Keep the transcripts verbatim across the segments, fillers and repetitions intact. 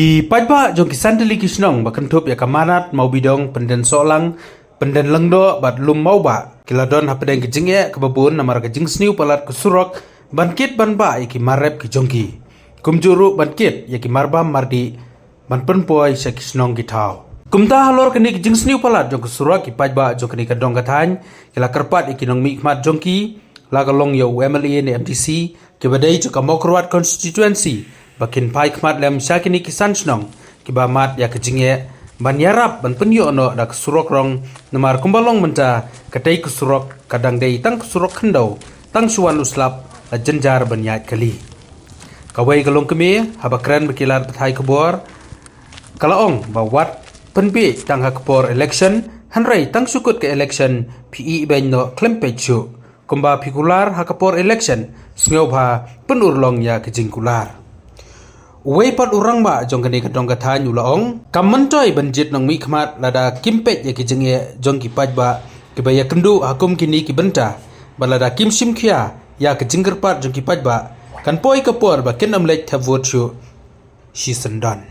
Ki paidbah jong ki san tylli ki shnong ba kynthup ïa ka Manad, Mawbidong, Pyndensohlang, Pyndenlyngdoh bad Lum Mawbah ki la don hapdeng ka jingeh kaba bun namar ka jingsniew palat ka surok ban kit ban bah ïa ki mar rep ki jong ki. Kumjuh ruh ban kit ïa ki mar bam mar dih ban pynpoi sha ki shnong ki thaw. Kumta halor kane ka jingsniew palat jong ka surok, ki paidbah jong kane ka dong ka thaiñ ki la kyrpad ïa ki nongmihkhmat jong ki, la ka long ïa u M L A ne M D C, kiba dei jong ka Mawkyrwat constituency, ba kin phai khmat lem sha kine ki san shnong kiba mad ïa ka jingeh ban ïarap ban pynïoh noh da ka surok rong, namar kumba long mynta katei ka surok ka dang dei tang ka surok khyndew, tang shu wan u slap la jynjar ban ïaid kali. Kawei ka longkmie haba kren bad ki lad pathai khubor, ka la ong ba wat pynbiej tang ha ka por election, hynrei tang shu kut ka election phi ibeiñ noh khlem peit shuh. Kumba phi kular ha ka por election, sngewbha pynurlong ïa ka jingkular. Uwei pat u rangbah jong kane ka dong ka thaiñ u la ong, kam myntoi ban jied nongmihkhmat lada kim peit ïa ka jingeh jong ki paidbah kiba ïakynduh ha kum kine ki bynta, bad lada kim shim khia ïa ka jingkyrpad jong ki paidbah, kan poi ka por ba kin ym leit thep vote shuh shisyndon.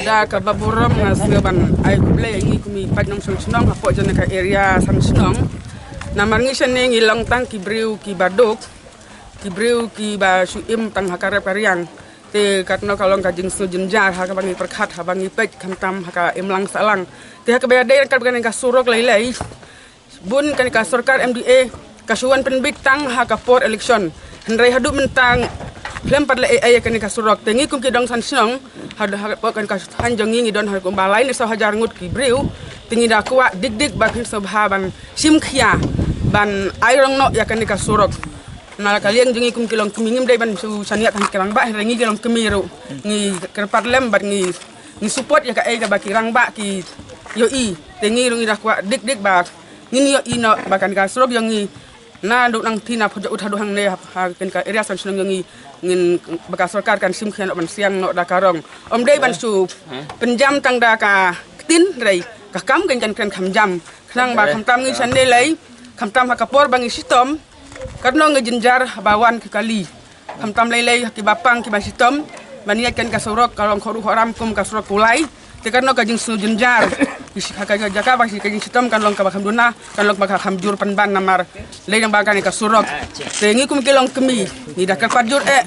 Da kaba burom nga sngewbha ban ai khublei ïa ngi kum ki paid nongshong shnong hapoh jong ka area San Shnong. Namar ngi shane ngi long tang ki briew kiba duk, ki briew kiba shu im tang ha ka rep ka riang. Te katno ka long ka jingsngew jynjar ha kaba ngi pyrkhat haba ngi peit khamtam ha ka imlang sahlang. Te ha kaba ïadei ryngkat bad kane ka surok lei lei, bun kane ka sorkar M D A ka shu wan pynbiej tang ha ka por election. Hynrei haduh mynta khlem pat leh ei ei ïa kane ka surok. Te ngi kum ki dong San Shnong, haduh hapoh kane ka thaiñ jong ngi ngi don haduh kumba lai ne saw hajar ngut ki briew. Te ngi da kwah dik dik ba phin sngewbha ban shim khia ban ai rong noh ïa kane ka surok. Na la ka liang jong ngi kum ki longkmie ngim dei ban shu shaniah tang ki rangbah, hynrei ngi ki longkmie ruh ngi kyrpad lem bad ngi, ngi support ïa kaei kaba ki rangbah ki ïohi. Te ngi ruh ngi da kwah dik dik ba ngin ïohi noh ba kane ka surok jong ngi naduh nangtei na pyrshah haduh hangne ha, ha kane ka area San Shnong jong ngi ngin, ba ka sorkar kan shim khia noh ban siang noh da ka rong. Ym dei ban shu pynjam tang da ka ktien, hynrei ka kam kan kan kren kham jam. Khnang ba khamtam ngi shane lei, khamtam ha ka por ba ngi shitom, katno ngi jynjar ba wan ki kali. Khamtam lei lei ha kiba pang kiba shitom ban ïaid kane ka surok ka long khot ruh khot ram kum ka surok kulai. Te katno ka jingsngew jynjar. Ki shi-, ha ka jaka ba shi ka jingshitom kan long kaba kham duna, kan long kaba kham jur pynban namar lei nang ba kane ka surok. Te ngi kum ki longkmie ngi da kyrpad jur eh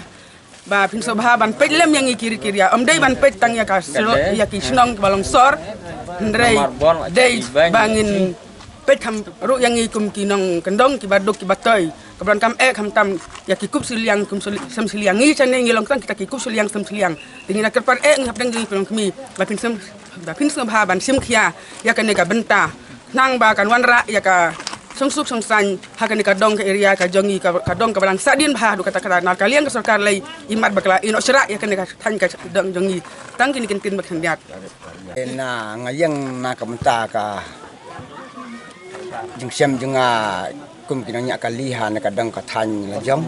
ba phin sngewbha ban peit lem ïa ngi ki ri ki ria. Ym dei ban peit tang ïa ka shnong, ïa ki shnong kiba long sor. Hynrei dei ba ngin peit kham ruh ïa ngi kum ki nongkyndong kiba duk kiba toi. Kaba donkam eh khamtam ïa ki kup shiliang kum shili-, sem shiliang. Ngi shane ngi long tang kita ki kup shiliang sem shiliang. Te ngi da kyrpad eh ngi hapdeng jong ngi ki longkmie ba phin sngew, ba phin sngewbha ban shim khia ïa kane ka bynta. Khnang ba kan wanrah ïa ka shongsuk shongsaiñ ha kane ka dong ka area ka jong ngi ka, ka dong kaba dang sah dien bha haduh katta katta. Na la ka liang ka sorkar lei imat ba ka la ïehnoh shrah ïa kane ka thaiñ ka dong jong ngi. Tang kine ki ktien ba khyndiat. Na nga ïeng na ka bynta ka jingshem jong nga kum ki nongñiah kali ha na ka dong ka thaiñ la jong.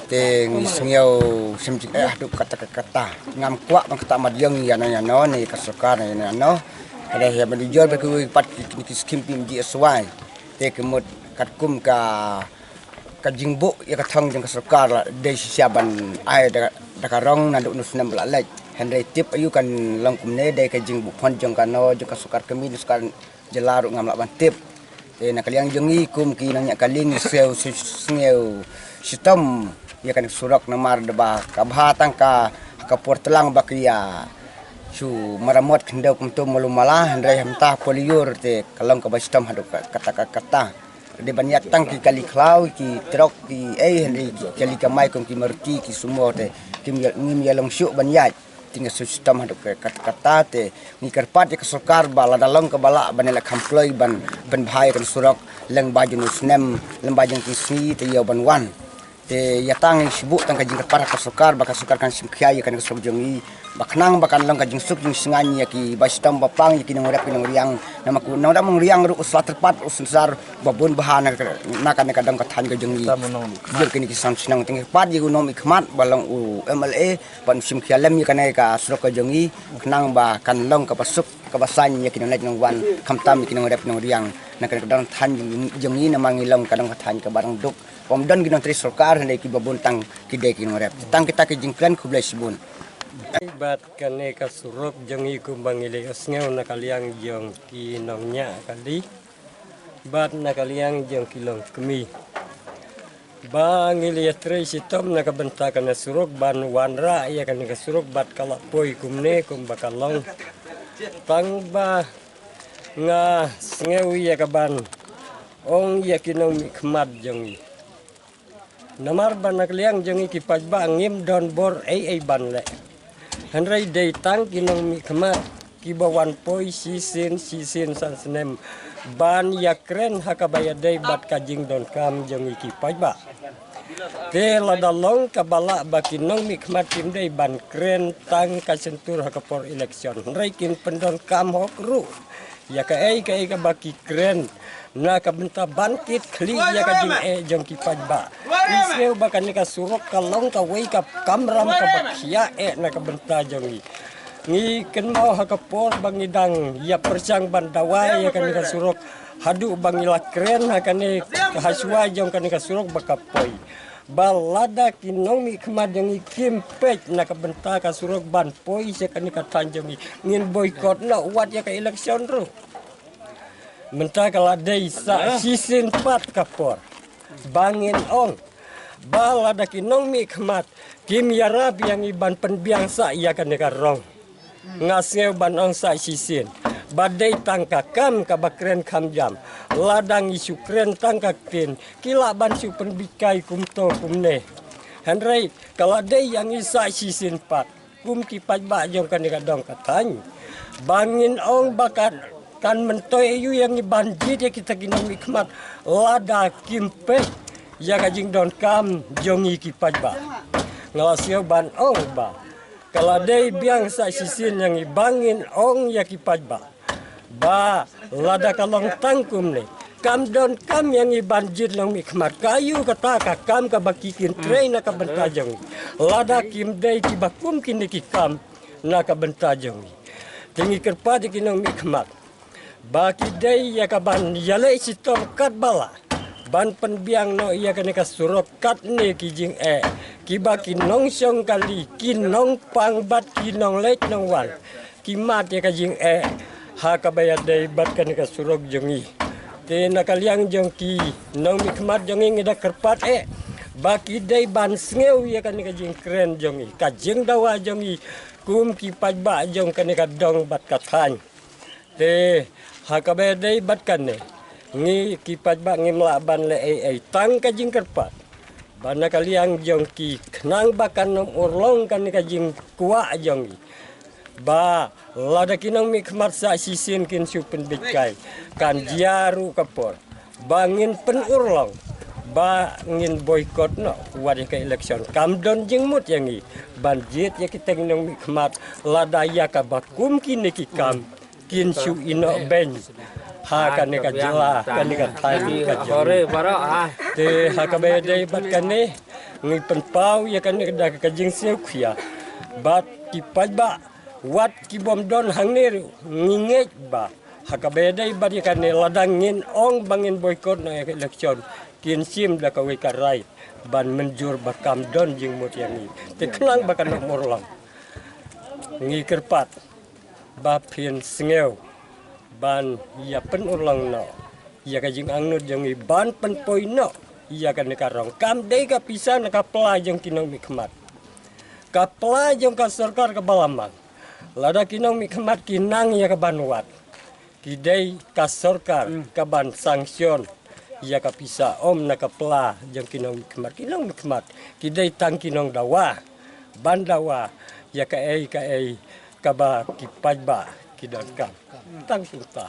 Te ngi sngew shem jingeh haduh katta katta. Ngam kwah ban kata mat ïa ngi ïa no ïa no ne ka sorkar ne ïa no. Hynrei ïa ban ujor ba ki pat ki, ki skim P M G S Y. Te ki mut katkum ka, ka jingbuh ïa ka thong jong ka sorkar la dei shisha ban ai da, da ka rong naduh u snem ba la leit. Hynrei tip aïu kan long kumne dei ka jingbuh phon jong kano jong ka sorkar kmie, sorkar jylla ruh ngam lah ban tip. Te na ka liang jong ngi kum ki nongñiah kali ngi sngew, sngew shitom ïa kane ka surok namar da ba ka bha tang ka, ka por tlang ba ki ïa shu maramot khyndew kumto malu mala, hynrei hangta ha Pollyor te ka long kaba shitom haduh ka, katta ka, katta. Dei ban ïaid tang ki kali khlaw, ki trok, ki ei, hynrei ki kali kamai kum ki Maruti, ki Sumo te kim ïa, ngim ïa long shuh ban ïaid. Te ngi shu shitom haduh ka, ka, katta te ngi kyrpad ïa ka sorkar ba lada long kaba lah ban ïaleh kham kloi ban, ban bha ïa kane ka surok lyngba jong u snem, lyngba jong ki sngi te ïa ban wan. Te ïa tang shu buh tang ka jingkyrpad ha ka sorkar, ba ka sorkar kan shim khia ïa kane ka surok jong i, ba khnang ba kan long ka jingsuk jingsngain ïa ki ba shitom ba pang, ïa ki nongrep ki nongriang. Namar ki nongrep nongriang ruh u sla tyrpad u synsar ba bun bha na ka, na kane ka dong ka thaiñ ka jong i. Ïa kine ki san shnong, te ngi kyrpad ïa u nongmihkhmat ba long u M L A, ban shim khia lem ïa kane ka surok ka jong i, khnang ba kan long kaba suk kaba saiñ ïa ki nongleit nongwan, khamtam ïa ki nongrep nongriang na kane ka dong thaiñ jong i. Namar ngi long ka dong ka thaiñ kaba dang duk, ym don ki nongtrei sorkar, hynrei kiba bun tang ki dei ki nongrep. Tang kita ki jingkren, khublei shibun. Bad kane ka surok jong i kumba ngi leh ïohsngew na ka liang jong ki nongñiah kali bad na ka liang jong ki longkmie, ba ngi la ïatrei shitom na ka bynta kane surok, ban wanrah ïa kane ka surok bad ka la poi kumne kumba ka long. Tang ba nga sngew ïa ka ban ong ïa ki nongmihkhmat jong i. Namar ba na ka liang jong i ki paidbah ngim don bor ei ei ban leh. Hynrei dei tang ki nongmihkhmat kiba wan poi shisien shisien san snem ban ïakren ha kaba ïadei bad ka jingdonkam jong i ki paidbah. Te lada long kaba lah ba ki nongmihkhmat kim dei ban kren tang ka shyntur ha ka por election, hynrei kin pyndonkam hok ruh ïa kaei kaei kaba ki kren na ka bynta ban kit khlieh ïa ka jingeh jong ki paidbah. Ngi sngew ba kane ka surok ka long kawei ka kamram kaba khia eh na ka bynta jong i. Ngi kynmaw ha ka por ba ngi dang ïa pyrshang ban dawa ïa kane ka surok, haduh ba ngi la kren ha kane, ha shuwa jong kane ka surok ba ka poi, ba lada ki nongmihkhmat jong i kim peit na ka bynta ka surok ban poi sha kane ka thaiñ jong i, ngin boycott noh wat ïa ka election ruh. Mynta ka la dei sa shisien pat ka por ba ngin ong ba lada ki nongmihkhmat kim ïarap ïa ngi ban pynbiang sa ïa kane ka rong, nga sngew ban ong sa shisien ba dei tang ka kam kaba kren kham jam. Lada ngi shu kren tang ka ktien, ki lah ban shu pynbit kai kumto kumne. Hynrei ka la dei ïa ngi sa shisien pat kum ki paidbah jong kane ka dong ka thaiñ ba ngin ong ba kan, kan myntoi aïu ïa ngi ban jied ïa kita ki nongmihkhmat lada kim peit ïa ka jingdonkam jong ngi ki paidbah. Nga la sngew ban ong ba ka la dei biang sa shisien ïa ngi ba ngin ong ïa ki paidbah ba lada ka long tang kumne, kam donkam ïa ngi ban jied nongmihkhmat. Ka aïu kata ka kam kaba ki kin trei na ka bynta jong ngi lada kim dei kiba kum kine ki kam na ka bynta jong ngi? Te ngi kyrpad ïa ki nongmihkhmat ba ki dei ïa ka ban ïaleh shitom katba lah ban pynbiang noh ïa kane ka surok katne ki jingeh kiba ki nongshong kali, ki nongpang bad ki nongleit nongwan ki mad ïa ka jingeh ha kaba ïadei bad kane ka surok jong i. Te na ka liang jong ki nongmihkhmat jong i ngi da kyrpad eh ba ki dei ban sngew ïa kane ka jingkren jong i, ka jingdawa jong i kum ki paidbah jong kane ka dong bad ka thaiñ. Te ha kaba ïadei bad kane, ngi ki paidbah ngim lah ban leh ei ei, tang ka jingkyrpad ba na ka liang jong ki, khnang ba kan ym urlong kane ka jingkwah jong i, ba lada ki nongmihkhmat sa shisien kin shu pynbit kai, kan jia ruh ka por ba ngin pynurlong ba ngin boycott noh wat ïa ka election. Kam don jingmut ïa ngi ban jied ïa kita ki nongmihkhmat lada ïa kaba kum kine ki kam kin shu ïehnoh beiñ ha kane ka jylla, kane ka thaiñ ka jong ngi. Te ha kaba ïadei bad kane, ngi pynpaw ïa kane da ka jingsngewkhia bad ki paidbah, wat ki bym don hangne ruh, ngi ngeit ba ha kaba ïadei bad ïa kane, lada ngin ong ba ngin boycott noh ïa ka election, kin shim da kawei ka rai ban mynjur ba kam don jingmut ïa ngi. Te khnang ba kan ym urlong, ngi kyrpad ba phin sngew ban ïa pynurlong noh ïa ka jingangnud jong i ban pynpoi noh ïa kane ka rong. Kam dei ka pisa na ka pla jong ki nongmihkhmat, ka pla jong ka sorkar kaba la mang. Lada ki nongmihkhmat ki nang ïa ka ban wad, ki dei ka sorkar ka ban sanction ïa ka pisa, ym na ka pla jong ki nongmihkhmat. Ki nongmihkhmat ki dei tang ki nongdawa ban dawa ïa kaei kaei kaba ki paidbah ki donkam. Tang kumta.